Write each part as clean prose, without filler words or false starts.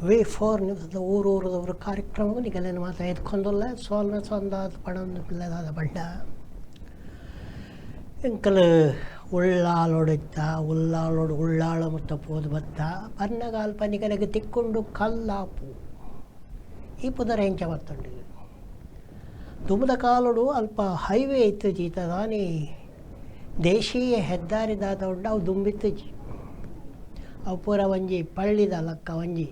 V4 ನ್ಯೂಸ್ದ ಊರೂರದವರು ಕಾರ್ಯಕ್ರಮ ನಿಗಲೇನು ಮಾತ ಎತ್ಕೊಂಡಲ್ಲ ಸೋಲ್ವೆ ಸೊಂದಾದ ಪಣೊಂದು ಪಿಲ್ಲದಾದ ಬಂಡ ಎಂಕಲ್ ಉಳ್ಳಾಲೊಡಿತ್ತ ಉಳ್ಳಾಲೊಡು ಉಳ್ಳಾಳ ಮುತ್ತ ಪೋದು ಬತ್ತ ಬನ್ನಗಾಲ್ಪ ನಿಗಲೆಗೆ ತಿಕ್ಕೊಂಡು ಕಲ್ಲಾಪು ಈ ಪುದರ ಎಂಚ ಬತ್ತುಂಡು. ದುಂಬುದ ಕಾಲೊಡು ಅಲ್ಪ ಹೈವೇ ಇತ್ತುಜಿ, ದಾನಿ ದೇಶೀಯ ಹೆದ್ದಾರಿ ದಾದ ಉಂಡು ಅವು ದುಂಬಿತ್ತುಜಿ. ಅವು ಪೂರ ಒಂಜಿ ಪಳ್ಳಿದ ಲಕ್ಕ ಒಂಜಿ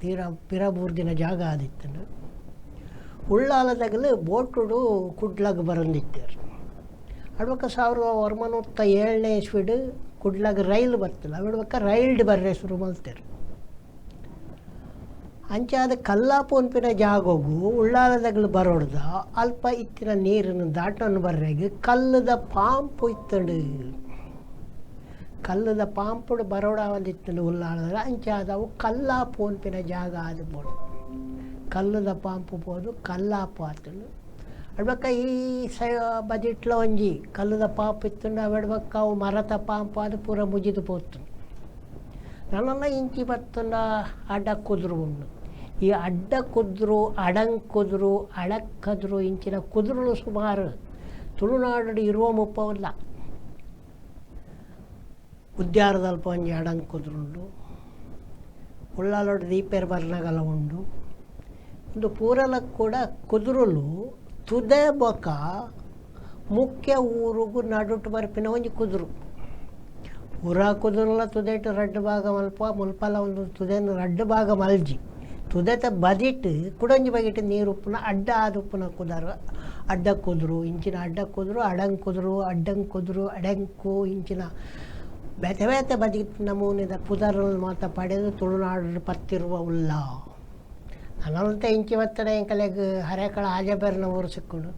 ತೀರ ಪಿರಬೂರ್ದಿನ ಜಾಗ ಆದಿತ್ತುಂಡು. ಉಳ್ಳಾಲದಗಲು ಬೋಟುಡು ಕುಡ್ಲಗ್ ಬರೊಂದಿತ್ತೆರ್. ಅಡ್ಬೊಕ 1907ನೇ ಇಸ್ವಿಡ್ ಕುಡ್ಲಗ್ ರೈಲ್ ಬತ್ತುಂಡು. ಅವೆಡ್ ರೈಲ್ಡ್ ಬರ್ರೆ ಶುರು ಮಲ್ತೆರ್. ಅಂಚಾದ್ ಕಲ್ಲಾಪು ಪನ್ಪಿನ ಜಾಗೊಗು ಉಳ್ಳಾಲದಗಲು ಬರೊಡ್ದ ಅಲ್ಪ ಇತ್ತಿನ ನೀರನ್ನು ದಾಟೊಂದು ಬರ್ರೆಗ್ ಕಲ್ಲುದ ಪಾಂಪು ಇತ್ತುಂಡು. ಕಲ್ಲುದ ಪಾಂಪುಡು ಬರೋಡಾವಂದಿತ್ತುಂಡು ಉಳ್ಳಾಲದ. ಅಂಚಾದ್ ಅವು ಕಲ್ಲಾಪು ಪನ್ಪಿನ ಜಾಗ ಆದ್ ಬೋಡು. ಕಲ್ಲುದ ಪಾಂಪು ಪೋದು ಕಲ್ಲಾಪು ಆತುಂಡು. ಅಡ್ಬೊಕ ಈ ಬದಿಟ್ಲ ಒಂಜಿ ಕಲ್ಲುದ ಪಾಂಪು ಇತ್ತುಂಡು. ಅವೆಡ್ ಬೊಕ್ಕ ಅವು ಮರತ ಪಾಂಪು ಆದ್ ಪೂರ ಮುಜಿದ್ ಪೋತುಂಡು. ನನಲ ಇಂಚಿ ಬತ್ತುಂಡ ಅಡ್ಡ ಕುದುರು ಉಂಡು. ಈ ಅಡ್ಡ ಕುದುರು, ಅಡಂಕುದುರು, ಅಳಕ್ಕದುರು ಇಂಚಿನ ಕುದುರುಲು ಸುಮಾರು ತುಳುನಾಡು 20-30 ಉಲ್ಲ. ಉದ್ಯಾರದಲ್ಪ ಒಂಜಿ ಅಡಂಕುದುರುಂಡು, ಉಳ್ಳಾಲೊಡು ದೀಪೆರ್ ಬರ್ನಗಲ ಉಂಡು. ಉಂದು ಪೂರಲ ಕೂಡ ಕುದುರುಲು ತುದೆ ಬೊಕ ಮುಖ್ಯ ಊರುಗು ನಡುಟು ಬರ್ಪಿನ ಒಂಜಿ ಕುದುರು. ಪೂರ ಕುದುರುಲ ತುದೆಟ್ ರಡ್ಡ್ ಭಾಗ ಮಲ್ಪ, ಮುಲ್ಪಲ ಒಂದು ತುದೆನ್ ರಡ್ಡ್ ಭಾಗ ಮಲ್ಜಿ. ತುದೆತ ಬದಿಟ್ ಕುಡೊಂಜಿ ಬಗೆಟ್ ನೀರು ಉಪ್ಪುನ ಅಡ್ಡ ಆದುಪ್ಪುನ ಕುದರ್ ಅಡ್ಡ ಕುದುರು. ಇಂಚಿನ ಅಡ್ಡ ಕುದುರು, ಅಡಂಕುದುರು, ಅಡ್ಡಂಕುದುರು, ಅಡೆಂಕು ಇಂಚಿನ ಬೇತೆ ಬೇತೆ ಬದಿ ನಮೂನೆದ ಪುದರುಲು ಮಾತ ಪಡೆದು ತುಳುನಾಡು ಪತ್ತಿರುವ ಉಲ್ಲ. ನನಂತೆ ಇಂಚಿ ಬತ್ತಡ ಎಂಕಲೆಗ್ ಹರೇಕಳ ಆಜಬೆರ್ನ ಊರು ಸಿಕ್ಕುಂಡು.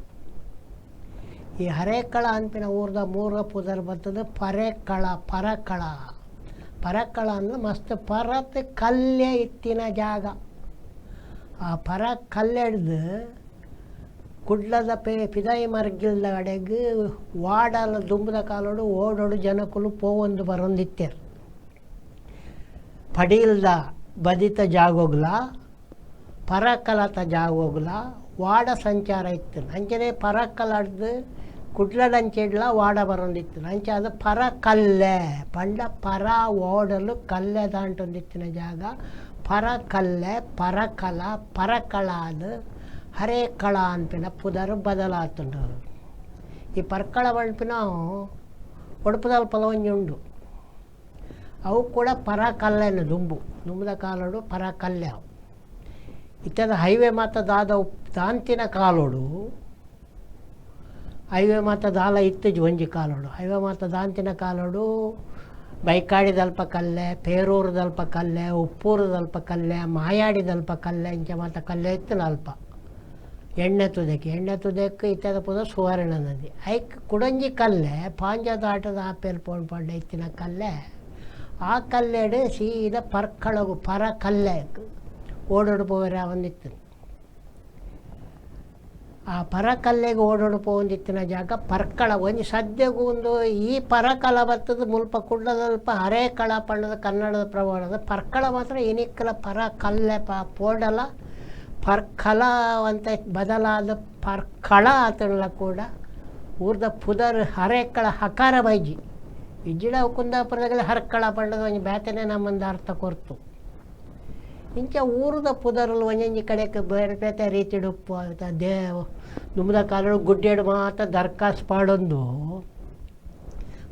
ಈ ಹರೇಕಳ ಅನ್ಪಿನ ಊರ್ದ ಮೂರ ಪುದರ್ ಬತ್ತದ ಪರೆಕಳ, ಪರಕಳ. ಪರಕಳ ಅಂದ್ರೆ ಮಸ್ತ್ ಪರತ್ ಕಲ್ಯ ಇತ್ತಿನ ಜಾಗ. ಆ ಪರ ಕಲ್ಲೆಡ್ದು ಕುಡ್ಲದ ಪಿದಾಯಿ ಮರ್ಗಿಲ್ದ ಅಡೆಗ್ ವಾಡಲ ದುಂಬುದ ಕಾಲೋಡು ಓಡೋಡು ಜನಕುಲು ಪೋವೊಂದು ಬರೊಂದಿತ್ತೆರ್. ಪಡೀಲ್ದ ಬದಿತ ಜಾಗೋಗ್ಲ ಪರಕಲತ ಜಾಗೋಗ್ಲ ವಾಡ ಸಂಚಾರ ಇತ್ತು. ಅಂಚನೆ ಪರಕಲಡ್ದು ಕುಡ್ಲದಂಚೆಡ್ಲ ವಾಡ ಬರೊಂದಿತ್ತು. ಅಂಚಾದ್ ಪರ ಕಲ್ಲೆ ಪಂಡ ಪರ ಓಡಲು ಕಲ್ಲೆ ದಾಂಟೊಂದಿತ್ತಿನ ಜಾಗ ಪರ ಕಲ್ಲೆ, ಪರಕಲ, ಪರಕಳಾದ್ ಹರೇಕಳ ಅನ್ಪಿನ ಪುದರ್ ಬದಲಾತುಂಡು. ಈ ಪರ್ಕಳ ಪನ್ಪಿನ ಒಡುಪುದಲ್ಪಲ ಒಂಜಿ ಉಂಡು. ಅವು ಕೂಡ ಪರ ಕಲ್ಲೆನ ದುಂಬು ದುಂಬುದ ಕಾಲೋಡು ಪರ ಕಲ್ಲೆ ಅವು. ಇತ್ತದ ಹೈವೇ ಮಾತ ದಾದ ದಾಂತಿನ ಕಾಲೋಡು ಹೈವೇ ಮಾತ ದಾಲ ಇತ್ತುಜಿ. ಒಂಜಿ ಕಾಲೋಡು ಹೈವೇ ಮಾತ ದಾಂತಿನ ಕಾಲೋಡು ಬೈಕಾಡಿದಲ್ಪ ಕಲ್ಲೆ, ಪೇರೂರುದಲ್ಪ ಕಲ್ಲೆ, ಉಪ್ಪೂರುದಲ್ಪ ಕಲ್ಲೆ, ಮಾಯಾಡಿದಲ್ಪ ಕಲ್ಲೆ, ಇಂಚ ಮಾತ ಕಲ್ಲೆ ಇತ್ತು. ಅಲ್ಪ ಎಣ್ಣೆ ತುದೆಕ್, ಎಣ್ಣೆ ತುದೆಕ್ ಇತ್ತದ ಪೂರ ಸುವರ್ಣ ನದಿ. ಐಕ್ ಕುಡೊಂಜಿ ಕಲ್ಲೆ ಪಾಂಜದ ಆಟದ ಆಪೇಲ್ ಪೋಣ್ ಪಂಡ ಇತ್ತಿನ ಕಲ್ಲೆ. ಆ ಕಲ್ಲೆಡ್ ಸೀದಾ ಪರ್ಕಳಗು ಪರ ಕಲ್ಲೆ ಓಡೋಡು ಪೋವೆರೆ ಆವೊಂದಿತ್ತು. ಆ ಪರಕಲ್ಲೆಗ್ ಓಡೋಡು ಪೋವೊಂದಿತ್ತಿನ ಜಾಗ ಪರ್ಕಳ. ಒಂಜಿ ಸದ್ಯಗು ಒಂದು ಈ ಪರಕಲ ಬತ್ತದ ಮುಲ್ಪ ಕುಡ್ಲದಲ್ಪ ಹರೇಕಳ ಪಂಡದ ಕನ್ನಡದ ಪ್ರಮಾಣದ ಪರ್ಕಳ ಮಾತ್ರ ಇನಿಕ್ಕಲ ಪರ ಕಲ್ಲೆ ಪೋಡಲ ಪರ್ಕಲ ಅಂತ ಬದಲಾದ ಪರ್ಕಳ ಆತಂಡ್ಲ ಕೂಡ ಊರ್ದ ಪುದರ್ ಹರೇಕಳ ಹಕಾರ ಬೈಜಿ. ಇಜ್ಜಿಡ ಕುಂದಾಪುರದಾಗಲ ಹರ್ಕಳ ಪಂಡದ ಒಂಜಿ ಬೇತೆನೆ ನಮ್ಮಂದು ಅರ್ಥ ಕೊರ್ತು. ಇಂಚ ಊರುದ ಪುದರುಲು ಒಂಜೊಂಜಿ ಕಡೆಕ್ ಬೇರೆ ಬೇತೆ ರೀತಿಡ್ ಉಪ್ಪು. ದುಂಬುದ ಕಾಲೊಡು ಗುಡ್ಡೆಡ್ ಮಾತ ದರ್ಖಾಸ್ ಪಾಡೊಂದು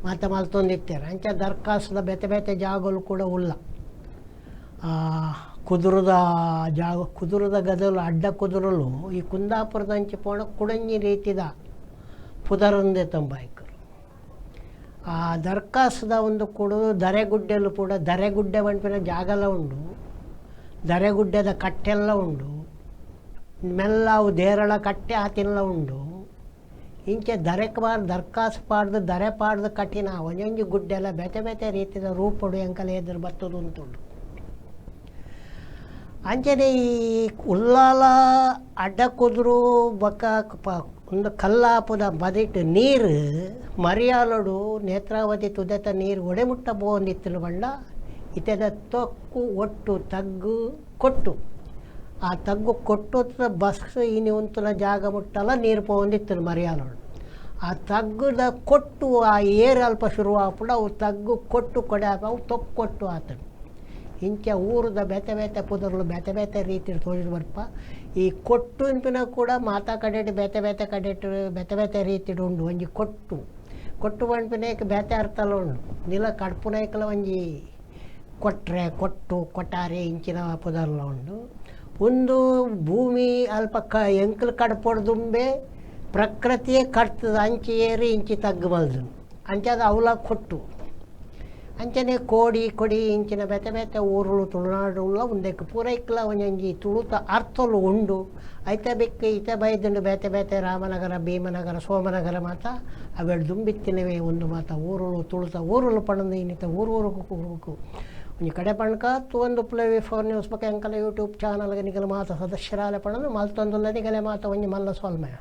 ಮಾತ ಮಲ್ತೊಂದಿತ್ತೆರ್. ಅಂಚ ದರ್ಖಾಸ್ದ ಬೇತೆ ಬೇತೆ ಜಾಗಲು ಕೂಡ ಉಲ್ಲ. ಕುದುರುದ ಜಾಗ, ಕುದುರುದ ಗದಲು, ಅಡ್ಡ ಕುದುರುಲು ಈ ಕುಂದಾಪುರದಂಚಿ ಪೋಣ ಕುಡಂಜಿ ರೀತಿದ ಪುದರಂದೆ ತಂಬಾಯ್ಕರು. ಆ ದರ್ಖಾಸ್ದ ಒಂದು ಕುಡು ದರೆಗುಡ್ಡೆಲು ಕೂಡ, ದರೆಗುಡ್ಡೆ ಪನ್ಪಿನ ಜಾಗಲ ಉಂಡು, ದರೆಗುಡ್ಡೆದ ಕಟ್ಟೆಲ್ಲ ಉಂಡು, ಮೆಲ್ಲ ಅವು ದೇರಳ ಕಟ್ಟೆ ಆತಿಲ್ಲ ಉಂಡು. ಇಂಚ ದರೆಕ್ ಬಾರ್ ದರ್ಖಾಸ್ ಪಾಡ್ದು ದರೆ ಪಾಡ್ದು ಕಟ್ಟಿನ ಒಂಜೊಂಜಿ ಗುಡ್ಡೆಲ್ಲ ಬೇತೆ ಬೇತೆ ರೀತಿದ ರೂಪಡು ಎಂಕಲ ಎದುರು ಬತ್ತದು ಉಂಟುಂಡು. ಅಂಚನೆ ಈ ಉಳ್ಳಾಲ ಅಡ್ಡ ಕುದುರು ಬೊಕ್ಕ ಒಂದು ಕಲ್ಲಾಪುದ ಬದಿಟ್ ನೀರು ಮರಿಯಾಲೊಡು ನೇತ್ರಾವತಿ ತುದೆತ ನೀರು ಒಡೆಮುಟ್ಟ ಪೋವೊಂದಿತ್ತುಂಡು ಪಂಡ ಇತ್ತೆದ ತೊಕ್ಕು ಒಟ್ಟು ತಗ್ಗು ಕೊಟ್ಟು ಆ ತಗ್ಗು ಕೊಟ್ಟು ಬಸ್ ಇನಿ ಉಂತುನ ಜಾಗ ಮುಟ್ಟಲ ನೀರು ಪೋವೊಂದಿತ್ತು ಮರಿಯಾಲೊಡು. ಆ ತಗ್ಗುದ ಕೊಟ್ಟು ಆ ಏರು ಅಲ್ಪ ಶುರು ಆಪುಂಡು, ಅವು ತಗ್ಗು ಕೊಟ್ಟು ಕೊಡೆ ಅವು ತೊಕ್ಕೊಟ್ಟು ಆತಂಡು. ಇಂಚ ಊರುದ ಬೇತೆ ಬೇತೆ ಪುದರ್ಲು ಬೇತೆ ಬೇತೆ ರೀತಿಡ್ ತೋಜಿದ್ ಬರ್ಪ. ಈ ಕೊಟ್ಟು ಇನ್ಪಿನ ಕೂಡ ಮಾತಾ ಕಡೆಟ್ ಬೇತೆ ಬೇತೆ ಕಡೆಟ್ ಬೇತೆ ಬೇತೆ ರೀತಿಡ್ ಉಂಡು. ಒಂಜಿ ಕೊಟ್ಟು ಕೊಟ್ಟು ಪನ್ಪಿನೈಕ್ ಬೇತೆ ಅರ್ಥಲ ಉಂಡು. ನಿಲ ಕಡ್ಪುನೈಕ್ಲ ಒಂಜಿ ಕೊಟ್ರೆ ಕೊಟ್ಟು ಕೊಟಾರಿ ಇಂಚಿನ ಪುದರ್ಲ ಉಂಡು. ಉಂದು ಭೂಮಿ ಅಲ್ಪ ಎಂಕುಲು ಕಡ್ಪೊಡ್ದುಂಬೆ ಪ್ರಕೃತಿಯೇ ಕಟ್ತದ ಅಂಚಿ ಏರಿ ಇಂಚಿ ತಗ್ಗು ಮಲ್ದುಂಡು. ಅಂಚಾದ್ ಅವ್ಲ ಕೊಟ್ಟು. ಅಂಚನೆ ಕೋಡಿ ಕೊಡಿ ಇಂಚಿನ ಬೇತೆ ಬೇತೆ ಊರುಲು ತುಳುನಾಡುಲ ಉಂದೆಕ್ ಪೂರೈಕ್ಲ ಒಂಜೊಂಜಿ ತುಳುತ ಅರ್ಥಲು ಉಂಡು. ಐತ ಬೆಕ್ ಇತ ಬೈದುಂಡು ಬೇತೆ ಬೇತೆ ರಾಮನಗರ ಭೀಮನಗರ ಸೋಮನಗರ ಮಾತ ಅವೆಡ್ ದುಂಬಿತ್ತಿನವೇ ಉಂದು ಮಾತ ಊರುಲು ತುಳುತ ಊರುಲು ಪಂಡೊಂದು ಇನ್ನಿತ ಊರು ಊರುಕು ಒಂಜಿ ಕಡೆ ಪಂಡ್ಕ ತೂವೊಂದು ವಿ ಫೋರ್ ನ್ಯೂಸ್ ಬೊಕ ಎಂಕಲ್ನ ಯೂಟ್ಯೂಬ್ ಚಾನಲ್ ನಿಗಲ ಮಾತ ಸದಸ್ಯರಾಲೆ ಪಂಡೊಂದು ಮಲ್ತೊಂದುಲ್ಲ ನಿಗಲೆ ಮಾತ ಒಂಜಿ ಮಲ್ಲ ಸೊಲ್ಮೆ.